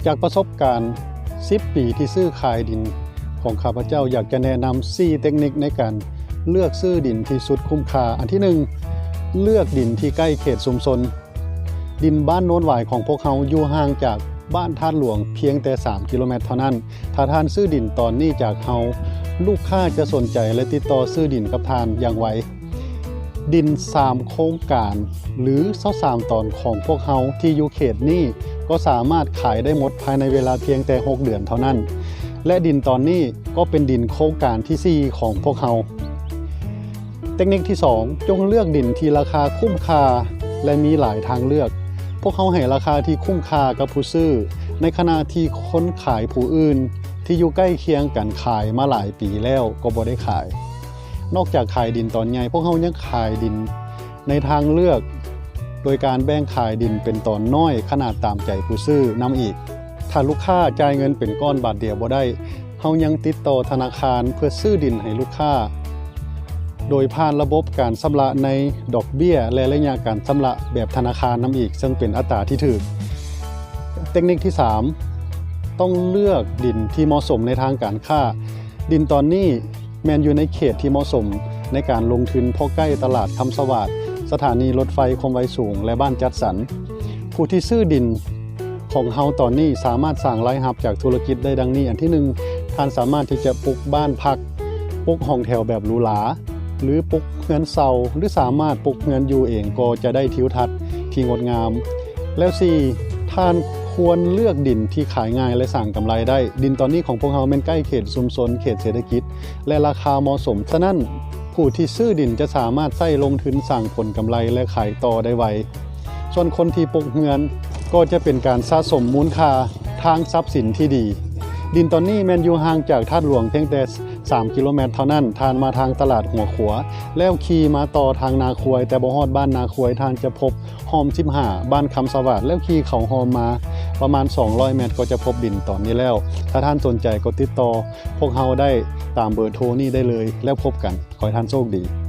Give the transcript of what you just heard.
ຈາກປະສົບການສິບປີທີ່ຊື້ຂາຍດິນຂອງຂ້າພະເຈົ້າ ຢາກຈະແນະນຳສີ່ເຕັກນິກໃນການເລືອກຊື້ດິນທີ່ສຸດຄຸ້ມຄ່າ. ອັນທີໜຶ່ງ ເລືອກດິນທີ່ໃກ້ເຂດຊຸມຊົນ. ດິນບ້ານໂນນຫວາຍຂອງພວກເຮົາຢູ່ຫ່າງຈາກບ້ານທາດຫຼວງພຽງແຕ່ສາມກິໂລແມັດເທົ່ານັ້ນ. ຖ້າທ່ານຊື້ດິນຕອນນີ້ຈາກເຮົາ, ລູກຄ້າຈະສົນໃຈ ແລະ ຕິດຕໍ່ຊື້ດິນກັບທ່ານຢ່າງໄວ. ດິນສາມໂຄງການ ຫຼື ຊາວສາມຕອນຂອງພວກເຮົາທີ່ຢູ່ເຂດນີ້ ກໍສາມາດຂາຍໄດ້ໝົດພາຍໃນເວລາພຽງແຕ່ຫົກເດືອນເທົ່ານັ້ນ ແລະ ດິນຕອນນີ້ກໍເປັນດິນໂຄງການທີສີ່ຂອງພວກເຮົາ. ເຕັກນິກທີສອງ ຈົ່ງເລືອກດິນທີ່ລາຄາຄຸ້ມຄ່າ ແລະ ມີຫຼາຍທາງເລືອກ. ພວກເຮົາໃຫ້ລາຄາທີ່ຄຸ້ມຄ່າກັບຜູ້ຊື້, ໃນຂະນະທີ່ຄົນຂາຍຜູ້ອື່ນທີ່ຢູ່ໃກ້ຄຽງກັນຂາຍມາຫຼາຍປີແລ້ວກໍບໍ່ໄດ້ຂາຍ. ນອກຈາກຂາຍດິນຕອນໃຫຍ່, ພວກເຮົາຍັງຂາຍດິນໃນທາງເລືອກ ໂດຍການແບ່ງຂາຍດິນເປັນຕອນນ້ອຍຂະໜາດຕາມໃຈຜູ້ຊື້ນຳອີກ. ຖ້າລູກຄ້າຈ່າຍເງິນເປັນກ້ອນບາດດຽວບໍ່ໄດ້, ເຮົາຍັງຕິດຕໍ່ທະນາຄານເພື່ອຊື້ດິນໃຫ້ລູກຄ້າ ໂດຍຜ່ານລະບົບການຊຳລະໃນດອກເບ້ຍ ແລະ ໄລຍະການຊຳລະແບບທະນາຄານນຳອີກ, ເຊິ່ງເປັນອັດຕາທີ່ຖືກ. ເຕັກນິກທີສາມ ຕ້ອງເລືອກດິນທີ່ເໝາະສົມໃນທາງການຄ້າ. ດິນຕອນນີ້ແມ່ນຢູ່ໃນເຂດທີ່ເໝາະສົມໃນການລົງທຶນ ເພາະໃກ້ຕະຫຼາດຄຳສະຫວາດ, ສະຖານີລົດໄຟຄວາມໄວສູງ ແລະ ບ້ານຈັດສັນ. ຜູ້ທີ່ຊື້ດິນຂອງເຮົາຕອນນີ້ສາມາດສ້າງລາຍຮັບຈາກທຸລະກິດໄດ້ດັ່ງນີ້. ອັນທີໜຶ່ງ ທ່ານສາມາດທີ່ຈະປຸກບ້ານພັກ, ປຸກຫ້ອງແຖວແບບຫຼູຫຼາ, ຫຼື ປຸກເຮືອນເຊົ່າ ຫຼື ສາມາດປຸກເຮືອນຢູ່ເອງກໍຈະໄດ້ທິວທັດທີ່ງົດງາມ. ແລ້ວສີ່ ທ່ານຄວນເລືອກດິນທີ່ຂາຍງ່າຍ ແລະ ສ້າງກຳໄລໄດ້. ດິນຕອນນີ້ຂອງພວກເຮົາແມ່ນໃກ້ເຂດຊຸມຊົນ, ເຂດເສດຖະກິດ ແລະ ລາຄາເໝາະສົມ. ສະນັ້ນ, ຜູ້ທີ່ຊື້ດິນຈະສາມາດໃຊ້ລົງທຶນສ້າງຜົນກຳໄລ ແລະ ຂາຍຕໍ່ໄດ້ໄວ. ສ່ວນຄົນທີ່ປຸກເຮືອນກໍຈະເປັນການສະສົມມູນຄ່າທາງຊັບສິນທີ່ດີ. ດິນຕອນນີ້ແມ່ນຢູ່ຫ່າງຈາກທາດຫຼວງພຽງແຕ່ສາມກິໂລແມັດເທົ່ານັ້ນ. ທ່ານມາທາງຕະຫຼາດຫົວຂົວ ແລ້ວຂີ່ມາຕໍ່ທາງນາຄວາຍ, ແຕ່ບໍ່ຮອດບ້ານນາຄວາຍ, ທ່ານຈະພົບຮ່ອມສິບຫ້າ ບ້ານຄຳສະຫວາດ, ແລ້ວຂີ່ເຂົ້າຮ່ອມມາປະມານສອງຮ້ອຍແມັດ ກໍຈະພົບດິນຕອນນີ້ແລ້ວ. ຖ້າທ່ານສົນໃຈກໍຕິດຕໍ່ພວກເຮົາໄດ້ຕາມເບີໂທນີ້ໄດ້ເລີຍ. ແລ້ວພົບກັນ. ຂໍໃຫ້ທ່ານໂຊກດີ.